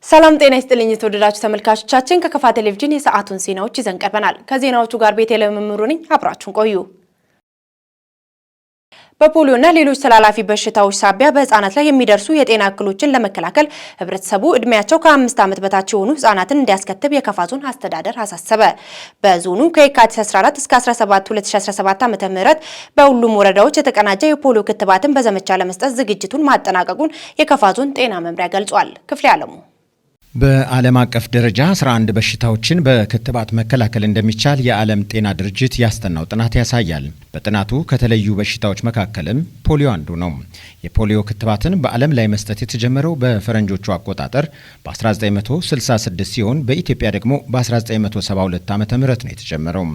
ሰላም ጤና ይስጥልኝ የተወደዳችሁ ተመልካቾቻችን፣ ከከፋ ቴሌቪዥን የሰዓቱን ዜናዎች ይዘን ቀርበናል። ከዜናዎቹ ጋር ቤተልሔም መምሩ ነኝ። አብራችሁን ቆዩ። በፖሊዮና ሌሎች ተላላፊ በሽታዎች ሳቢያ በህጻናት ላይ የሚደርሱ የጤና እክሎችን ለመከላከል ህብረተሰቡ እድሜያቸው ከ5 ዓመት በታች የሆኑ ህጻናትን እንዲያስከትብ የከፋ ዞን አስተዳደር አሳሰበ። በዞኑ ከየካቲት 14 እስከ 17 2017 ዓ.ም በሁሉም ወረዳዎች የተቀናጀ የፖሊዮ ክትባትን በዘመቻ ለመስጠት ዝግጅቱን ማጠናቀቁን የከፋ ዞን ጤና መምሪያ ገልጿል። ክፍሌ አለሙ። በዓለም አቀፍ ደረጃ 11 በሽታዎችን በክትባት መከላከል እንደሚቻል የዓለም ጤና ድርጅት ያስጠናው ጥናት ያሳያል። በጥናቱ ከተለዩ በሽታዎች መካከልም ፖሊዮ አንዱ ነው። የፖሊዮ ክትባትን በዓለም ላይ መስጠት የተጀመረው በፈረንጆቹ አቆጣጠር በ1966 ሲሆን በኢትዮጵያ ደግሞ በ1972 ዓ ም ነው የተጀመረው።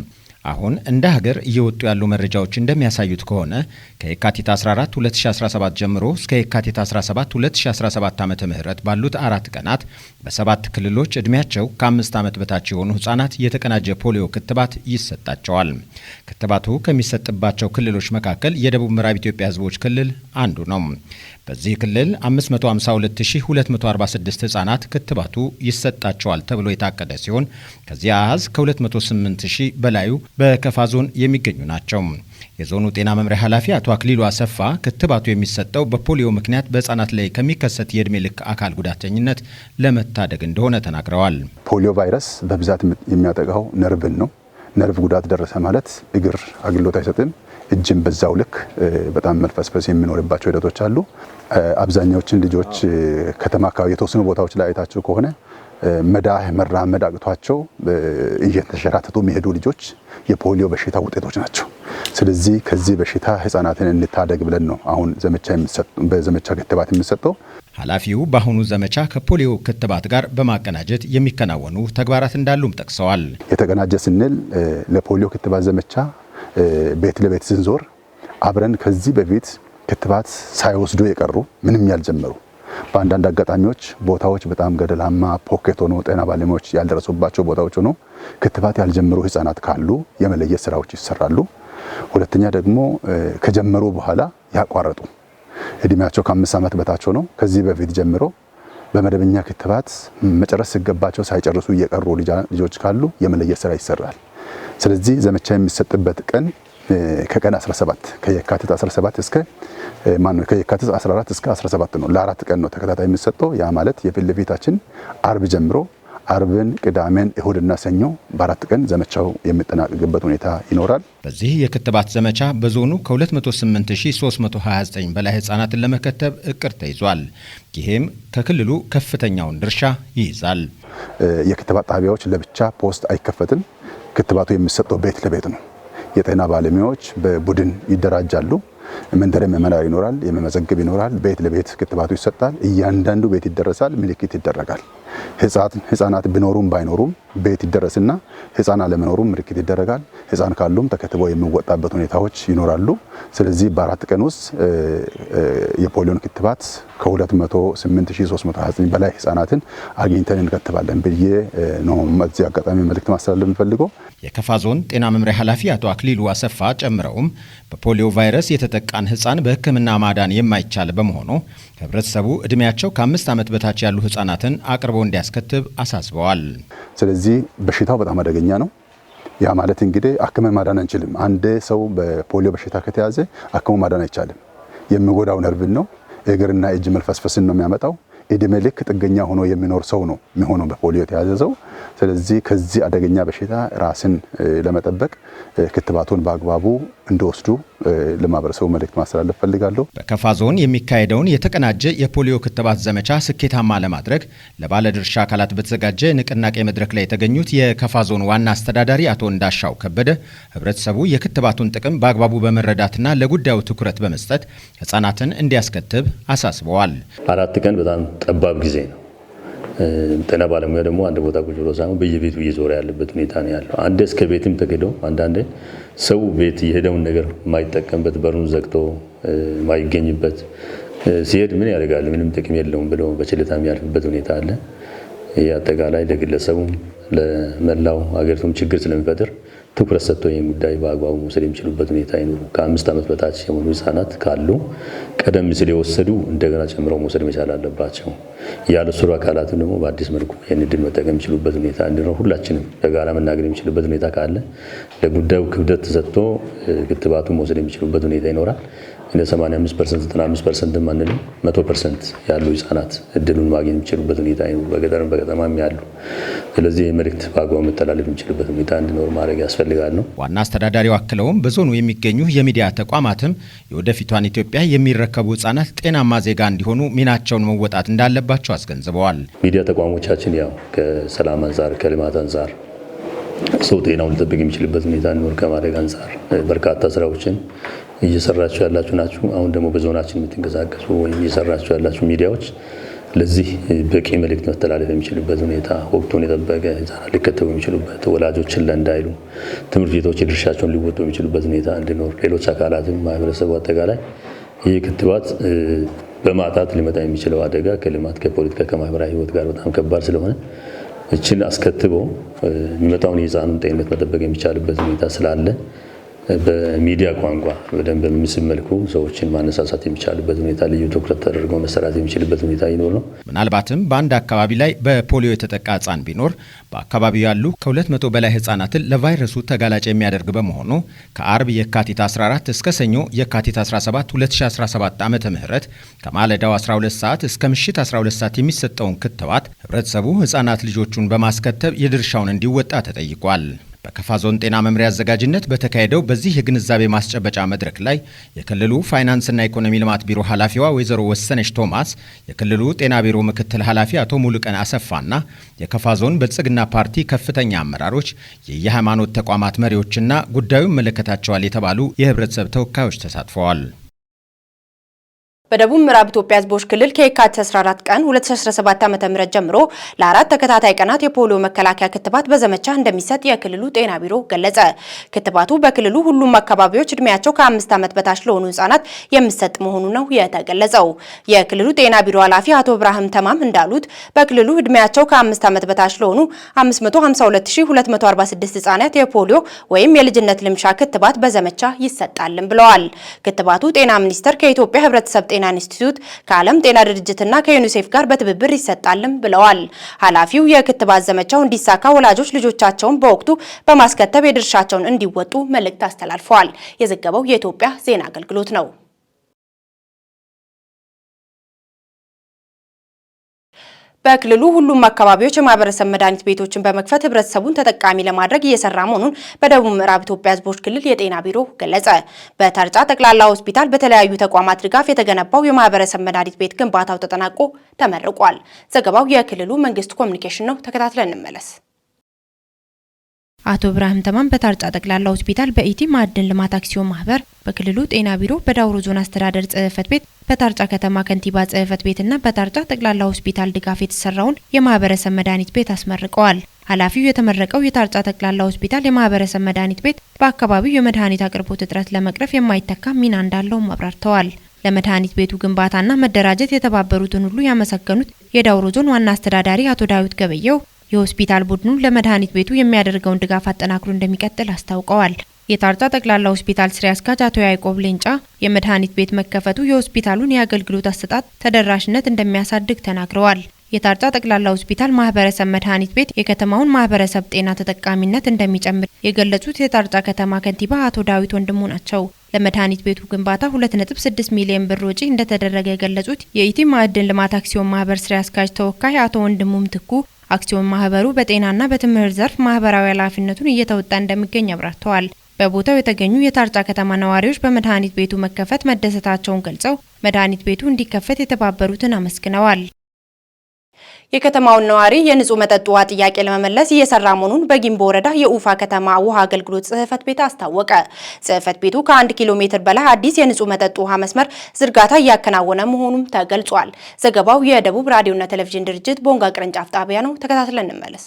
አሁን እንደ ሀገር እየወጡ ያሉ መረጃዎች እንደሚያሳዩት ከሆነ ከየካቲት 14 2017 ጀምሮ እስከ የካቲት 17 2017 ዓ ም ባሉት 4 ቀናት በሰባት ክልሎች ዕድሜያቸው ከ5 ዓመት በታች የሆኑ ህጻናት የተቀናጀ ፖሊዮ ክትባት ይሰጣቸዋል። ክትባቱ ከሚሰጥባቸው ክልሎች መካከል የደቡብ ምዕራብ ኢትዮጵያ ህዝቦች ክልል አንዱ ነው። በዚህ ክልል 552246 ህጻናት ክትባቱ ይሰጣቸዋል ተብሎ የታቀደ ሲሆን ከዚህ አሃዝ ከ208 ሺህ በላዩ በከፋ ዞን የሚገኙ ናቸው። የዞኑ ጤና መምሪያ ኃላፊ አቶ አክሊሉ አሰፋ ክትባቱ የሚሰጠው በፖሊዮ ምክንያት በህጻናት ላይ ከሚከሰት የዕድሜ ልክ አካል ጉዳተኝነት ለመታደግ እንደሆነ ተናግረዋል። ፖሊዮ ቫይረስ በብዛት የሚያጠቃው ነርቭን ነው። ነርቭ ጉዳት ደረሰ ማለት እግር አገልግሎት አይሰጥም። እጅም በዛው ልክ በጣም መልፈስፈስ የሚኖርባቸው ሂደቶች አሉ። አብዛኛዎችን ልጆች ከተማ አካባቢ የተወሰኑ ቦታዎች ላይ አይታቸው ከሆነ መዳህ መራመድ አቅቷቸው እየተሸራተቱ የሚሄዱ ልጆች የፖሊዮ በሽታ ውጤቶች ናቸው። ስለዚህ ከዚህ በሽታ ህጻናትን እንታደግ ብለን ነው አሁን ዘመቻ በዘመቻ ክትባት የሚሰጠው። ኃላፊው በአሁኑ ዘመቻ ከፖሊዮ ክትባት ጋር በማቀናጀት የሚከናወኑ ተግባራት እንዳሉም ጠቅሰዋል። የተቀናጀ ስንል ለፖሊዮ ክትባት ዘመቻ ቤት ለቤት ስንዞር አብረን ከዚህ በፊት ክትባት ሳይወስዱ የቀሩ፣ ምንም ያልጀመሩ፣ በአንዳንድ አጋጣሚዎች ቦታዎች በጣም ገደላማ pocket ሆኖ ጤና ባለሙያዎች ያልደረሱባቸው ቦታዎች ሆኖ ክትባት ያልጀመሩ ህጻናት ካሉ የመለየት ስራዎች ይሰራሉ። ሁለተኛ ደግሞ ከጀመሩ በኋላ ያቋረጡ፣ እድሜያቸው ከ5 ዓመት በታች ሆነው ከዚህ በፊት ጀምሮ በመደበኛ ክትባት መጨረስ ሲገባቸው ሳይጨርሱ እየቀሩ ልጆች ካሉ የመለየት ስራ ይሰራል። ስለዚህ ዘመቻ የሚሰጥበት ቀን ከቀን 17 ከየካቲት 17 እስከ ማነው ከየካቲት 14 እስከ 17 ነው። ለ4 ቀን ነው ተከታታይ የሚሰጠው። ያ ማለት የፊት ለፊታችን አርብ ጀምሮ አርብን፣ ቅዳሜን፣ እሁድና ሰኞ በ4 ቀን ዘመቻው የሚጠናቀቅበት ሁኔታ ይኖራል። በዚህ የክትባት ዘመቻ በዞኑ ከ208,329 በላይ ህጻናትን ለመከተብ እቅድ ተይዟል። ይህም ከክልሉ ከፍተኛውን ድርሻ ይይዛል። የክትባት ጣቢያዎች ለብቻ post አይከፈትም። ክትባቱ የሚሰጠው ቤት ለቤት ነው። የጤና ባለሙያዎች በቡድን ይደራጃሉ። መንደር መመሪያ ይኖራል፣ የመመዘግብ ይኖራል። ቤት ለቤት ክትባቱ ይሰጣል። እያንዳንዱ ቤት ይደረሳል፣ ምልክት ይደረጋል። ህጻናት ቢኖሩም ባይኖሩም ቤት ይደረስና ህጻን አለመኖሩም ምልክት ይደረጋል። ህጻን ካሉም ተከትበው የሚወጣበት ሁኔታዎች ይኖራሉ። ስለዚህ በ4 ቀን ውስጥ የፖሊዮን ክትባት ከ208,329 በላይ ህጻናትን አግኝተን እንከትባለን ብዬ ነው በዚህ አጋጣሚ መልእክት ማስተላለፍ የምፈልገው። የከፋ ዞን ጤና መምሪያ ኃላፊ አቶ አክሊሉ አሰፋ ጨምረውም በፖሊዮ ቫይረስ የተጠቃን ህፃን በሕክምና ማዳን የማይቻል በመሆኑ ህብረተሰቡ እድሜያቸው ከ5 ዓመት በታች ያሉ ህጻናትን አቅርቦ እንዲያስከትብ አሳስበዋል። ስለዚህ በሽታው በጣም አደገኛ ነው። ያ ማለት እንግዲህ አክመን ማዳን አንችልም። አንድ ሰው በፖሊዮ በሽታ ከተያዘ አክሞ ማዳን አይቻልም። የሚጎዳው ነርቭን ነው። እግርና እጅ መልፈስፈስን ነው የሚያመጣው። እድሜ ልክ ጥገኛ ሆኖ የሚኖር ሰው ነው የሚሆነው በፖሊዮ የተያዘ ሰው። ስለዚህ ከዚህ አደገኛ በሽታ ራስን ለመጠበቅ ክትባቱን በአግባቡ እንዲወስዱ ለማህበረሰቡ መልእክት ማስተላለፍ ፈልጋለሁ። በከፋ ዞን የሚካሄደውን የተቀናጀ የፖሊዮ ክትባት ዘመቻ ስኬታማ ለማድረግ ለባለድርሻ አካላት በተዘጋጀ ንቅናቄ መድረክ ላይ የተገኙት የከፋ ዞን ዋና አስተዳዳሪ አቶ እንዳሻው ከበደ ህብረተሰቡ የክትባቱን ጥቅም በአግባቡ በመረዳትና ለጉዳዩ ትኩረት በመስጠት ህጻናትን እንዲያስከትብ አሳስበዋል። 4 ቀን በጣም ጠባብ ጊዜ ነው። ጤና ባለሙያ ደግሞ አንድ ቦታ ቁጭ ብሎ ሳይሆን በየቤቱ እየዞረ ያለበት ሁኔታ ነው ያለው። አንዴ እስከ ቤትም ተሄዶ አንዳንዴ ሰው ቤት የሄደውን ነገር የማይጠቀምበት፣ በሩን ዘግቶ የማይገኝበት፣ ሲሄድ ምን ያደርጋል ምንም ጥቅም የለውም ብሎ በቸልታ የሚያልፍበት ሁኔታ አለ። ይህ አጠቃላይ ለግለሰቡም ለመላው ሀገሪቱም ችግር ስለሚፈጥር ትኩረት ሰጥቶ ይህን ጉዳይ በአግባቡ መውሰድ የሚችሉበት ሁኔታ ይኑሩ። ከ5 ዓመት በታች የሆኑ ህጻናት ካሉ ቀደም ሲል የወሰዱ እንደገና ጨምረው መውሰድ መቻል አለባቸው። ያልወሰዱ አካላትም ደግሞ በአዲስ መልኩ ይህን እድል መጠቀም የሚችሉበት ሁኔታ እንዲኖር ሁላችንም በጋራ መናገር የሚችልበት ሁኔታ ካለ ለጉዳዩ ክብደት ተሰጥቶ ክትባቱን መውሰድ የሚችሉበት ሁኔታ ይኖራል። እንደ 85%፣ 95% አንልም፣ 100% ያሉ ህጻናት እድሉን ማግኘት የሚችሉበት ሁኔታ ይኖር፣ በገጠርም በከተማም ያሉ። ስለዚህ ይህ መልእክት በአግባቡ መተላለፍ የሚችልበት ሁኔታ እንዲኖር ማድረግ ያስፈልጋል ነው። ዋና አስተዳዳሪው አክለውም በዞኑ የሚገኙ የሚዲያ ተቋማትም የወደፊቷን ኢትዮጵያ የሚረከቡ ህጻናት ጤናማ ዜጋ እንዲሆኑ ሚናቸውን መወጣት እንዳለባቸው አስገንዝበዋል። ሚዲያ ተቋሞቻችን ያው ከሰላም አንጻር፣ ከልማት አንጻር፣ ሰው ጤናውን ሊጠብቅ የሚችልበት ሁኔታ እንዲኖር ከማድረግ አንጻር በርካታ ስራዎችን እየሰራችሁ ያላችሁ ናችሁ። አሁን ደግሞ በዞናችን የምትንቀሳቀሱ ወይም እየሰራችሁ ያላችሁ ሚዲያዎች ለዚህ በቂ መልእክት መተላለፍ የሚችልበት ሁኔታ፣ ወቅቱን የጠበቀ፣ ህጻናት ሊከተቡ የሚችሉበት፣ ወላጆች ችላ እንዳይሉ፣ ትምህርት ቤቶች የድርሻቸውን ሊወጡ የሚችሉበት ሁኔታ እንዲኖር፣ ሌሎች አካላትም ማህበረሰቡ አጠቃላይ ይህ ክትባት በማጣት ሊመጣ የሚችለው አደጋ ከልማት፣ ከፖለቲካ፣ ከማህበራዊ ህይወት ጋር በጣም ከባድ ስለሆነ እችን አስከትቦ የሚመጣውን የህፃኑን ጤንነት መጠበቅ የሚቻልበት ሁኔታ ስላለ በሚዲያ ቋንቋ በደንብ በሚስብ መልኩ ሰዎችን ማነሳሳት የሚቻልበት ሁኔታ ልዩ ትኩረት ተደርጎ መሰራት የሚችልበት ሁኔታ ይኖር ነው። ምናልባትም በአንድ አካባቢ ላይ በፖሊዮ የተጠቃ ህጻን ቢኖር በአካባቢው ያሉ ከ200 በላይ ህጻናትን ለቫይረሱ ተጋላጭ የሚያደርግ በመሆኑ ከአርብ የካቲት 14 እስከ ሰኞ የካቲት 17 2017 ዓ.ም ከማለዳው 12 ሰዓት እስከ ምሽት 12 ሰዓት የሚሰጠውን ክትባት ህብረተሰቡ ህጻናት ልጆቹን በማስከተብ የድርሻውን እንዲወጣ ተጠይቋል። በከፋ ዞን ጤና መምሪያ አዘጋጅነት በተካሄደው በዚህ የግንዛቤ ማስጨበጫ መድረክ ላይ የክልሉ ፋይናንስና ኢኮኖሚ ልማት ቢሮ ኃላፊዋ ወይዘሮ ወሰነች ቶማስ፣ የክልሉ ጤና ቢሮ ምክትል ኃላፊ አቶ ሙሉቀን አሰፋና የከፋ ዞን ብልጽግና ፓርቲ ከፍተኛ አመራሮች፣ የየሃይማኖት ተቋማት መሪዎችና ጉዳዩ ይመለከታቸዋል የተባሉ የህብረተሰብ ተወካዮች ተሳትፈዋል። በደቡብ ምዕራብ ኢትዮጵያ ሕዝቦች ክልል ከየካቲት 14 ቀን 2017 ዓ.ም ጀምሮ ለአራት ተከታታይ ቀናት የፖሊዮ መከላከያ ክትባት በዘመቻ እንደሚሰጥ የክልሉ ጤና ቢሮ ገለጸ። ክትባቱ በክልሉ ሁሉም አካባቢዎች እድሜያቸው ከ5 ዓመት በታች ለሆኑ ሕጻናት የሚሰጥ መሆኑ ነው የተገለጸው። የክልሉ ጤና ቢሮ ኃላፊ አቶ ብርሃም ተማም እንዳሉት በክልሉ እድሜያቸው ከ5 ዓመት በታች ለሆኑ 552246 ሕጻናት የፖሊዮ ወይም የልጅነት ልምሻ ክትባት በዘመቻ ይሰጣልም ብለዋል። ክትባቱ ጤና ሚኒስቴር ከኢትዮጵያ ሕብረተሰብ ጤና ኢንስቲትዩት፣ ከዓለም ጤና ድርጅትና ከዩኒሴፍ ጋር በትብብር ይሰጣልም ብለዋል። ኃላፊው የክትባት ዘመቻው እንዲሳካ ወላጆች ልጆቻቸውን በወቅቱ በማስከተብ የድርሻቸውን እንዲወጡ መልእክት አስተላልፈዋል። የዘገበው የኢትዮጵያ ዜና አገልግሎት ነው። በክልሉ ሁሉም አካባቢዎች የማህበረሰብ መድኃኒት ቤቶችን በመክፈት ህብረተሰቡን ተጠቃሚ ለማድረግ እየሰራ መሆኑን በደቡብ ምዕራብ ኢትዮጵያ ህዝቦች ክልል የጤና ቢሮ ገለጸ። በታርጫ ጠቅላላ ሆስፒታል በተለያዩ ተቋማት ድጋፍ የተገነባው የማህበረሰብ መድኃኒት ቤት ግንባታው ተጠናቆ ተመርቋል። ዘገባው የክልሉ መንግስት ኮሚኒኬሽን ነው። ተከታትለን እንመለስ። አቶ ብርሃም ተማም በታርጫ ጠቅላላ ሆስፒታል በኢቲ ማዕድን ልማት አክሲዮን ማህበር፣ በክልሉ ጤና ቢሮ፣ በዳውሮ ዞን አስተዳደር ጽህፈት ቤት፣ በታርጫ ከተማ ከንቲባ ጽህፈት ቤትና በታርጫ ጠቅላላ ሆስፒታል ድጋፍ የተሰራውን የማህበረሰብ መድኃኒት ቤት አስመርቀዋል። ኃላፊው የተመረቀው የታርጫ ጠቅላላ ሆስፒታል የማህበረሰብ መድኃኒት ቤት በአካባቢው የመድኃኒት አቅርቦት እጥረት ለመቅረፍ የማይተካ ሚና እንዳለውም አብራርተዋል። ለመድኃኒት ቤቱ ግንባታና መደራጀት የተባበሩትን ሁሉ ያመሰገኑት የዳውሮ ዞን ዋና አስተዳዳሪ አቶ ዳዊት ገበየው የሆስፒታል ቡድኑ ለመድኃኒት ቤቱ የሚያደርገውን ድጋፍ አጠናክሮ እንደሚቀጥል አስታውቀዋል። የታርጫ ጠቅላላ ሆስፒታል ስራ አስኪያጅ አቶ ያዕቆብ ሌንጫ የመድኃኒት ቤት መከፈቱ የሆስፒታሉን የአገልግሎት አሰጣጥ ተደራሽነት እንደሚያሳድግ ተናግረዋል። የታርጫ ጠቅላላ ሆስፒታል ማህበረሰብ መድኃኒት ቤት የከተማውን ማህበረሰብ ጤና ተጠቃሚነት እንደሚጨምር የገለጹት የታርጫ ከተማ ከንቲባ አቶ ዳዊት ወንድሙ ናቸው። ለመድኃኒት ቤቱ ግንባታ 2.6 ሚሊዮን ብር ወጪ እንደተደረገ የገለጹት የኢቲ ማዕድን ልማት አክሲዮን ማህበር ስራ አስኪያጅ ተወካይ አቶ ወንድሙ ምትኩ አክሲዮን ማህበሩ በጤናና በትምህርት ዘርፍ ማህበራዊ ኃላፊነቱን እየተወጣ እንደሚገኝ አብራርተዋል። በቦታው የተገኙ የታርጫ ከተማ ነዋሪዎች በመድኃኒት ቤቱ መከፈት መደሰታቸውን ገልጸው መድኃኒት ቤቱ እንዲከፈት የተባበሩትን አመስግነዋል። የከተማውን ነዋሪ የንጹህ መጠጥ ውሃ ጥያቄ ለመመለስ እየሰራ መሆኑን በጊምቦ ወረዳ የኡፋ ከተማ ውሃ አገልግሎት ጽህፈት ቤት አስታወቀ። ጽህፈት ቤቱ ከ1 ኪሎ ሜትር በላይ አዲስ የንጹህ መጠጥ ውሃ መስመር ዝርጋታ እያከናወነ መሆኑም ተገልጿል። ዘገባው የደቡብ ራዲዮና ቴሌቪዥን ድርጅት ቦንጋ ቅርንጫፍ ጣቢያ ነው። ተከታትለን እንመለስ።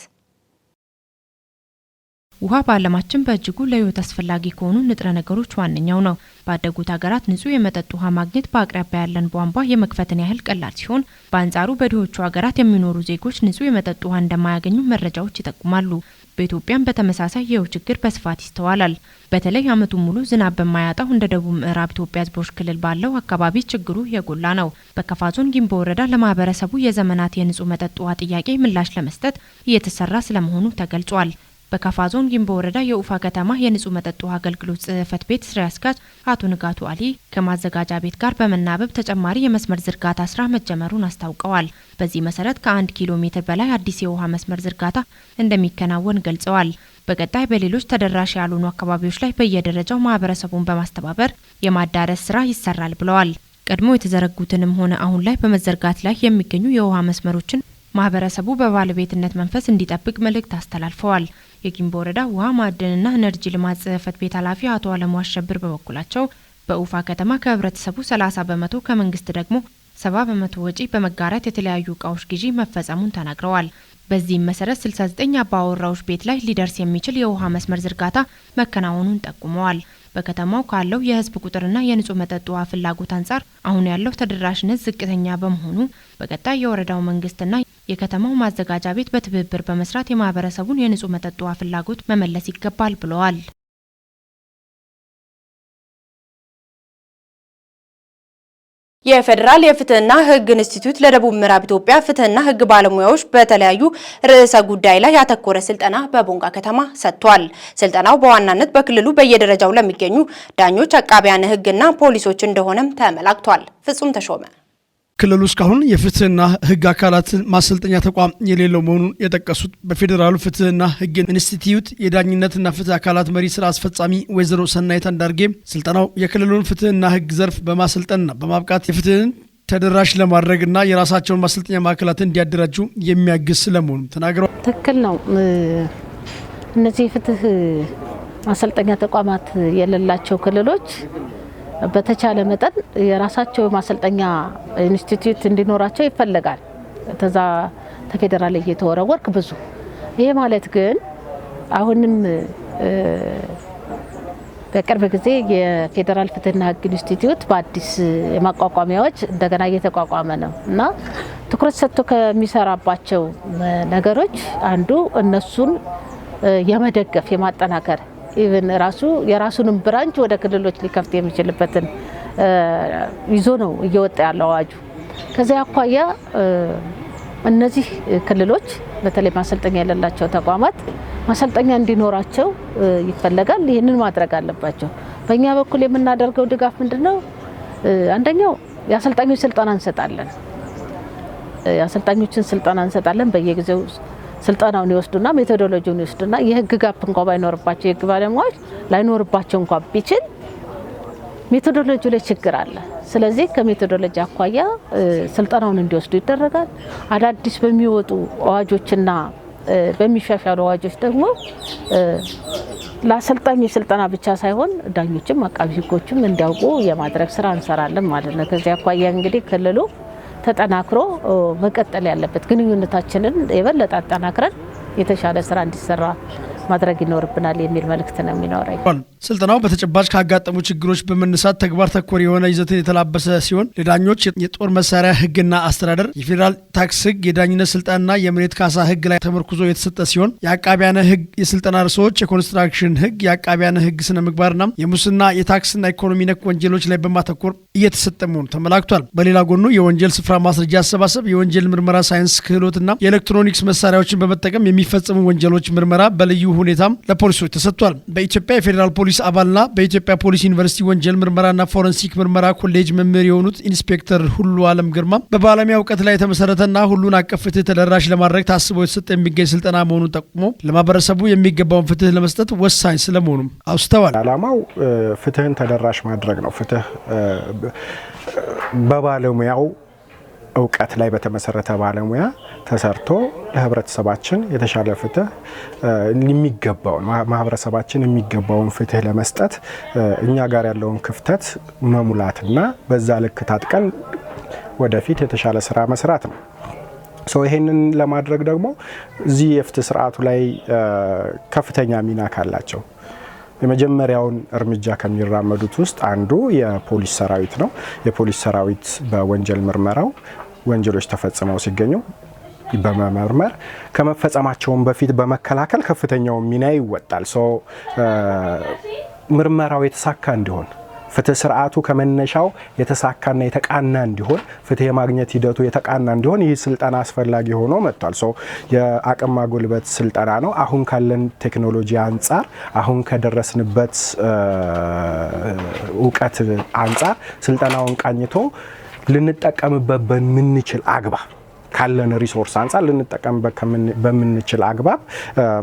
ውሃ በዓለማችን በእጅጉ ለሕይወት አስፈላጊ ከሆኑ ንጥረ ነገሮች ዋነኛው ነው። ባደጉት ሀገራት ንጹህ የመጠጥ ውሃ ማግኘት በአቅራቢያ ያለን ቧንቧ የመክፈትን ያህል ቀላል ሲሆን፣ በአንጻሩ በድሆቹ ሀገራት የሚኖሩ ዜጎች ንጹህ የመጠጥ ውሃ እንደማያገኙ መረጃዎች ይጠቁማሉ። በኢትዮጵያም በተመሳሳይ ይኸው ችግር በስፋት ይስተዋላል። በተለይ ዓመቱን ሙሉ ዝናብ በማያጣው እንደ ደቡብ ምዕራብ ኢትዮጵያ ሕዝቦች ክልል ባለው አካባቢ ችግሩ የጎላ ነው። በከፋ ዞን ጊምቦ ወረዳ ለማህበረሰቡ የዘመናት የንጹህ መጠጥ ውሃ ጥያቄ ምላሽ ለመስጠት እየተሰራ ስለመሆኑ ተገልጿል። በከፋ ዞን ጊምቦ ወረዳ የኡፋ ከተማ የንጹህ መጠጥ ውሃ አገልግሎት ጽሕፈት ቤት ስራ አስኪያጅ አቶ ንጋቱ አሊ ከማዘጋጃ ቤት ጋር በመናበብ ተጨማሪ የመስመር ዝርጋታ ስራ መጀመሩን አስታውቀዋል። በዚህ መሰረት ከ1 ኪሎ ሜትር በላይ አዲስ የውሃ መስመር ዝርጋታ እንደሚከናወን ገልጸዋል። በቀጣይ በሌሎች ተደራሽ ያልሆኑ አካባቢዎች ላይ በየደረጃው ማህበረሰቡን በማስተባበር የማዳረስ ስራ ይሰራል ብለዋል። ቀድሞ የተዘረጉትንም ሆነ አሁን ላይ በመዘርጋት ላይ የሚገኙ የውሃ መስመሮችን ማህበረሰቡ በባለቤትነት መንፈስ እንዲጠብቅ መልእክት አስተላልፈዋል። የጊምቦ ወረዳ ውሃ ማዕድንና ኤነርጂ ልማት ጽሕፈት ቤት ኃላፊ አቶ አለሙ አሸብር በበኩላቸው በኡፋ ከተማ ከህብረተሰቡ 30% ከመንግስት ደግሞ 70% ወጪ በመጋራት የተለያዩ እቃዎች ግዢ መፈጸሙን ተናግረዋል። በዚህም መሰረት 69 አባወራዎች ቤት ላይ ሊደርስ የሚችል የውሃ መስመር ዝርጋታ መከናወኑን ጠቁመዋል። በከተማው ካለው የህዝብ ቁጥርና የንጹህ መጠጥ ውሃ ፍላጎት አንጻር አሁን ያለው ተደራሽነት ዝቅተኛ በመሆኑ በቀጣይ የወረዳው መንግስትና የከተማው ማዘጋጃ ቤት በትብብር በመስራት የማህበረሰቡን የንጹህ መጠጥ ውሃ ፍላጎት መመለስ ይገባል ብለዋል። የፌዴራል የፍትህና ህግ ኢንስቲትዩት ለደቡብ ምዕራብ ኢትዮጵያ ፍትህና ህግ ባለሙያዎች በተለያዩ ርዕሰ ጉዳይ ላይ ያተኮረ ስልጠና በቦንጋ ከተማ ሰጥቷል። ስልጠናው በዋናነት በክልሉ በየደረጃው ለሚገኙ ዳኞች፣ አቃቢያነ ህግና ፖሊሶች እንደሆነም ተመላክቷል። ፍጹም ተሾመ። ክልሉ እስካሁን የፍትህና ህግ አካላትን ማሰልጠኛ ተቋም የሌለው መሆኑን የጠቀሱት በፌዴራሉ ፍትህና ህግ ኢንስቲትዩት የዳኝነትና ፍትህ አካላት መሪ ስራ አስፈጻሚ ወይዘሮ ሰናይት አንዳርጌ ስልጠናው የክልሉን ፍትህና ህግ ዘርፍ በማሰልጠንና በማብቃት የፍትህን ተደራሽ ለማድረግና የራሳቸውን ማሰልጠኛ ማዕከላትን እንዲያደራጁ የሚያግዝ ስለመሆኑ ተናግረዋል። ትክክል ነው። እነዚህ የፍትህ ማሰልጠኛ ተቋማት የሌላቸው ክልሎች በተቻለ መጠን የራሳቸው ማሰልጠኛ ኢንስቲትዩት እንዲኖራቸው ይፈለጋል። ተዛ ተፌደራል እየተወረወርክ ብዙ። ይሄ ማለት ግን አሁንም በቅርብ ጊዜ የፌዴራል ፍትህና ህግ ኢንስቲትዩት በአዲስ የማቋቋሚያዎች እንደገና እየተቋቋመ ነው እና ትኩረት ሰጥቶ ከሚሰራባቸው ነገሮች አንዱ እነሱን የመደገፍ፣ የማጠናከር፣ even ራሱ የራሱንም branch ወደ ክልሎች ሊከፍት የሚችልበትን ይዞ ነው እየወጣ ያለው አዋጁ። ከዚያ አኳያ እነዚህ ክልሎች በተለይ ማሰልጠኛ የሌላቸው ተቋማት ማሰልጠኛ እንዲኖራቸው ይፈለጋል። ይህንን ማድረግ አለባቸው። በእኛ በኩል የምናደርገው ድጋፍ ምንድነው? አንደኛው የአሰልጣኞች ስልጠና እንሰጣለን። የአሰልጣኞችን ስልጠና እንሰጣለን። በየጊዜው ስልጠናውን ይወስዱና methodology ውን ይወስዱና የህግ gap እንኳ ባይኖርባቸው፣ የህግ ባለሙያዎች ላይኖርባቸው እንኳ ቢችል methodology ላይ ችግር አለ። ስለዚህ ከ methodology አኳያ ስልጠናውን እንዲወስዱ ይደረጋል። አዳዲስ በሚወጡ አዋጆችና በሚሻሻሉ አዋጆች ደግሞ ለአሰልጣኞች ስልጠና ብቻ ሳይሆን ዳኞችም አቃቢ ህጎችም እንዲያውቁ የማድረግ ስራ እንሰራለን ማለት ነው። ከዚህ አኳያ እንግዲህ ክልሉ ተጠናክሮ መቀጠል ያለበት ግንኙነታችንን የበለጠ አጠናክረን የተሻለ ስራ እንዲሰራ ማድረግ ይኖርብናል የሚል መልእክት ነው የሚኖረኝ። ስልጠናው በተጨባጭ ካጋጠሙ ችግሮች በመነሳት ተግባር ተኮር የሆነ ይዘትን የተላበሰ ሲሆን ለዳኞች የጦር መሳሪያ ህግና አስተዳደር፣ የፌዴራል ታክስ ህግ፣ የዳኝነት ስልጣንና የመሬት ካሳ ህግ ላይ ተመርኩዞ የተሰጠ ሲሆን የአቃቢያነ ህግ የስልጠና ርዕሶች የኮንስትራክሽን ህግ፣ የአቃቢያነ ህግ ስነ ምግባርና የሙስና፣ የታክስና ኢኮኖሚ ነክ ወንጀሎች ላይ በማተኮር እየተሰጠ መሆኑ ተመላክቷል። በሌላ ጎኑ የወንጀል ስፍራ ማስረጃ አሰባሰብ፣ የወንጀል ምርመራ ሳይንስ ክህሎትና የኤሌክትሮኒክስ መሳሪያዎችን በመጠቀም የሚፈጸሙ ወንጀሎች ምርመራ በልዩ ሁኔታም ለፖሊሶች ተሰጥቷል። በኢትዮጵያ የፌዴራል ፖሊስ አባልና በኢትዮጵያ ፖሊስ ዩኒቨርሲቲ ወንጀል ምርመራና ፎረንሲክ ምርመራ ኮሌጅ መምህር የሆኑት ኢንስፔክተር ሁሉ አለም ግርማ በባለሙያ እውቀት ላይ የተመሰረተና ሁሉን አቀፍ ፍትህ ተደራሽ ለማድረግ ታስቦ የተሰጠ የሚገኝ ስልጠና መሆኑን ጠቁሞ ለማህበረሰቡ የሚገባውን ፍትህ ለመስጠት ወሳኝ ስለመሆኑም አውስተዋል። ዓላማው ፍትህን ተደራሽ ማድረግ ነው። ፍትህ በባለሙያው እውቀት ላይ በተመሰረተ ባለሙያ ተሰርቶ ለህብረተሰባችን የተሻለ ፍትህ የሚገባውን፣ ማህበረሰባችን የሚገባውን ፍትህ ለመስጠት እኛ ጋር ያለውን ክፍተት መሙላትና በዛ ልክ ታጥቀን ወደፊት የተሻለ ስራ መስራት ነው። ይሄንን ለማድረግ ደግሞ እዚህ የፍትህ ስርዓቱ ላይ ከፍተኛ ሚና ካላቸው የመጀመሪያውን እርምጃ ከሚራመዱት ውስጥ አንዱ የፖሊስ ሰራዊት ነው። የፖሊስ ሰራዊት በወንጀል ምርመራው ወንጀሎች ተፈጽመው ሲገኙ በመመርመር ከመፈጸማቸውም በፊት በመከላከል ከፍተኛውን ሚና ይወጣል። ምርመራው የተሳካ እንዲሆን፣ ፍትህ ስርዓቱ ከመነሻው የተሳካና የተቃና እንዲሆን፣ ፍትህ የማግኘት ሂደቱ የተቃና እንዲሆን ይህ ስልጠና አስፈላጊ ሆኖ መጥቷል። So የአቅም ማጎልበት ስልጠና ነው። አሁን ካለን ቴክኖሎጂ አንጻር፣ አሁን ከደረስንበት እውቀት አንጻር ስልጠናውን ቃኝቶ ልንጠቀምበት በምንችል አግባብ፣ ካለን resource አንጻር ልንጠቀምበት በምንችል አግባብ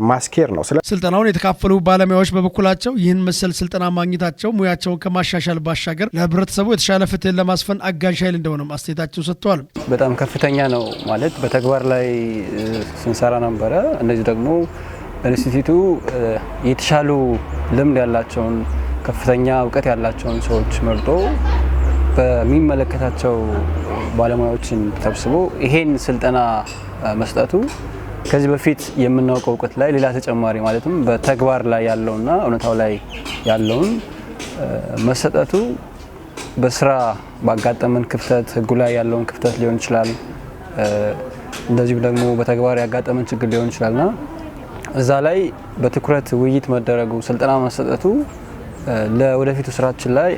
ማስኬድ ነው። ስልጠናውን የተካፈሉ ባለሙያዎች በበኩላቸው ይህን መሰል ስልጠና ማግኘታቸው ሙያቸውን ከማሻሻል ባሻገር ለሕብረተሰቡ የተሻለ ፍትህን ለማስፈን አጋዥ ኃይል እንደሆነም አስተያየታቸው ሰጥተዋል። በጣም ከፍተኛ ነው፣ ማለት በተግባር ላይ ስንሰራ ነበረ። እንደዚሁ ደግሞ ኢንስቲትዩቱ የተሻሉ ልምድ ያላቸውን፣ ከፍተኛ እውቀት ያላቸውን ሰዎች መርጦ በሚመለከታቸው ባለሙያዎችን ሰብስቦ ይሄን ስልጠና መስጠቱ ከዚህ በፊት የምናውቀው እውቀት ላይ ሌላ ተጨማሪ፣ ማለትም በተግባር ላይ ያለውና እውነታው ላይ ያለውን መሰጠቱ በስራ ባጋጠመን ክፍተት፣ ህጉ ላይ ያለውን ክፍተት ሊሆን ይችላል፣ እንደዚሁም ደግሞ በተግባር ያጋጠመን ችግር ሊሆን ይችላልና እዛ ላይ በትኩረት ውይይት መደረጉ፣ ስልጠና መሰጠቱ ለወደፊቱ ስራችን ላይ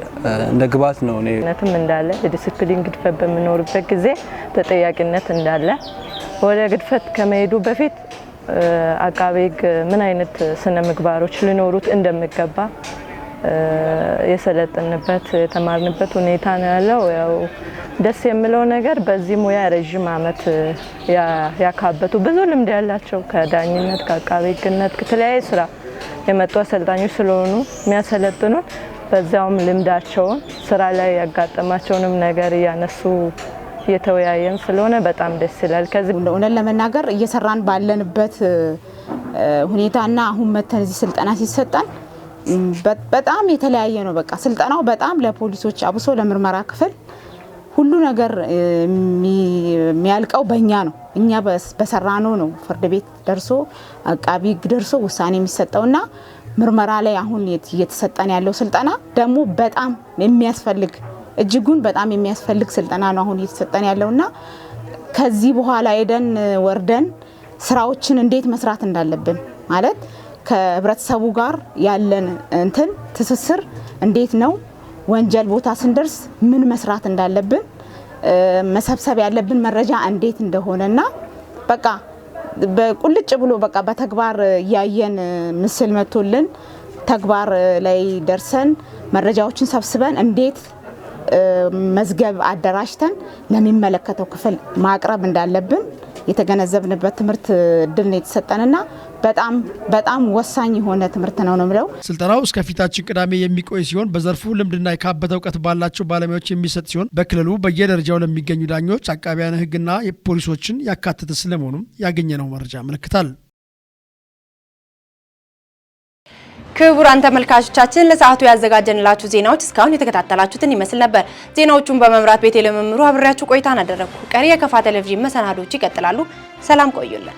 እንደ ግብዓት ነው። እኔ ነትም እንዳለ፣ የዲሲፕሊን ግድፈት በሚኖርበት ጊዜ ተጠያቂነት እንዳለ፣ ወደ ግድፈት ከመሄዱ በፊት አቃቤ ሕግ ምን አይነት ስነ ምግባሮች ሊኖሩት እንደሚገባ የሰለጠንበት፣ የተማርንበት ሁኔታ ነው ያለው። ያው ደስ የሚለው ነገር በዚህ ሙያ ረዥም ዓመት ያካበቱ፣ ብዙ ልምድ ያላቸው፣ ከዳኝነት፣ ከአቃቤ ሕግነት፣ ከተለያየ ስራ የመጡ አሰልጣኞች ስለሆኑ የሚያሰለጥኑን በዚያውም ልምዳቸውን፣ ስራ ላይ ያጋጠማቸውንም ነገር እያነሱ እየተወያየን ስለሆነ በጣም ደስ ይላል። ከዚህ እውነት ለመናገር እየሰራን ባለንበት ሁኔታና አሁን መተን እዚህ ስልጠና ሲሰጠን በጣም የተለያየ ነው። በቃ ስልጠናው በጣም ለፖሊሶች፣ አብሶ ለምርመራ ክፍል ሁሉ ነገር የሚያልቀው በእኛ ነው። እኛ በሰራነው ነው ፍርድ ቤት ደርሶ፣ አቃቢ ሕግ ደርሶ ውሳኔ የሚሰጠውና ምርመራ ላይ አሁን እየተሰጠን ያለው ስልጠና ደግሞ በጣም የሚያስፈልግ፣ እጅጉን በጣም የሚያስፈልግ ስልጠና ነው አሁን እየተሰጠን ያለውና ከዚህ በኋላ ሄደን ወርደን ስራዎችን እንዴት መስራት እንዳለብን፣ ማለት ከህብረተሰቡ ጋር ያለን እንትን ትስስር እንዴት ነው፣ ወንጀል ቦታ ስንደርስ ምን መስራት እንዳለብን፣ መሰብሰብ ያለብን መረጃ እንዴት እንደሆነና በቃ በቁልጭ ብሎ በቃ በተግባር እያየን፣ ምስል መጥቶልን ተግባር ላይ ደርሰን መረጃዎችን ሰብስበን እንዴት መዝገብ አደራጅተን ለሚመለከተው ክፍል ማቅረብ እንዳለብን የተገነዘብንበት ትምህርት እድል ነው የተሰጠንና በጣም በጣም ወሳኝ የሆነ ትምህርት ነው ነው የምለው። ስልጠናው እስከ ፊታችን ቅዳሜ የሚቆይ ሲሆን በዘርፉ ልምድና የካበተ እውቀት ባላቸው ባለሙያዎች የሚሰጥ ሲሆን በክልሉ በየደረጃው ለሚገኙ ዳኞች፣ አቃቢያነ ሕግና ፖሊሶችን ያካተተ ስለመሆኑም ያገኘነው መረጃ ያመለክታል። ክቡራን ተመልካቾቻችን፣ ለሰዓቱ ያዘጋጀንላችሁ ዜናዎች እስካሁን የተከታተላችሁትን ይመስል ነበር። ዜናዎቹን በመምራት ቤቴ ለመምሩ አብሬያችሁ ቆይታን አደረግኩ። ቀሪ የከፋ ቴሌቪዥን መሰናዶች ይቀጥላሉ። ሰላም ቆዩልን።